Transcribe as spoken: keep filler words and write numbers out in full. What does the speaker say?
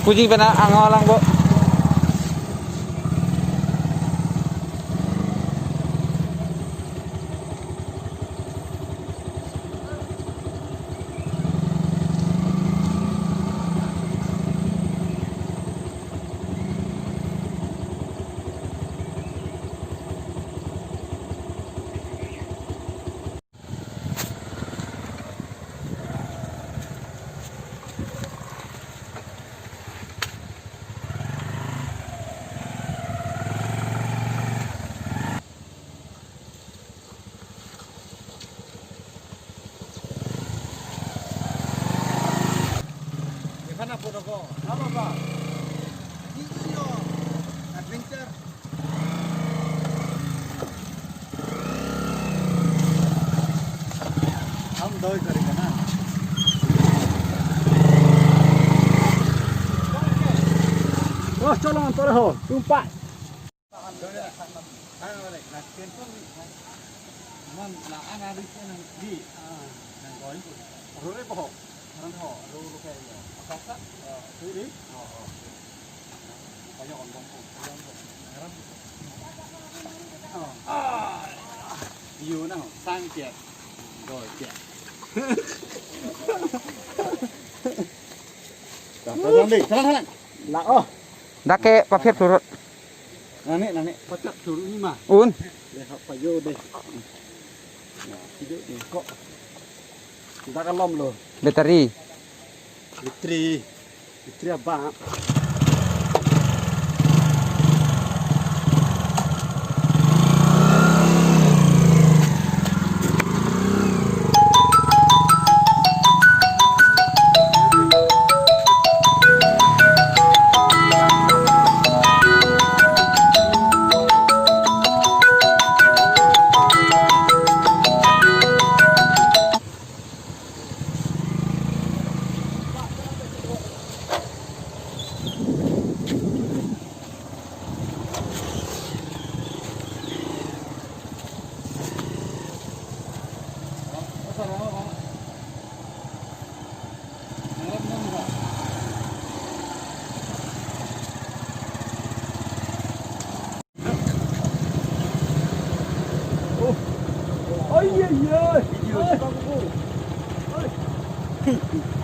Puji pena ango lang bo. Ekhana photo ko, apa ba? Di iyo, adventure. Ham doi kari kana. Oh, cholong tore ho, tumpai. Man la ana ri ke nang di. Nang goi. Ro re boho. Ro ho, ro ro ke ya. Akasa. Suri. Oh, oh. Kayo on bong. Oh. Ah. Yu na sang ke. Goi ke. Salang, salang, salang. La oh. Dak ke paphep turut. Nani, nani. Paphep turut ni ma. Un. Ya, hap payo deh. Ya, hidup deh. Kok. Dak alom lo. Battery. Battery. Battery abang. Oh. Ay, ay, ay. Ay.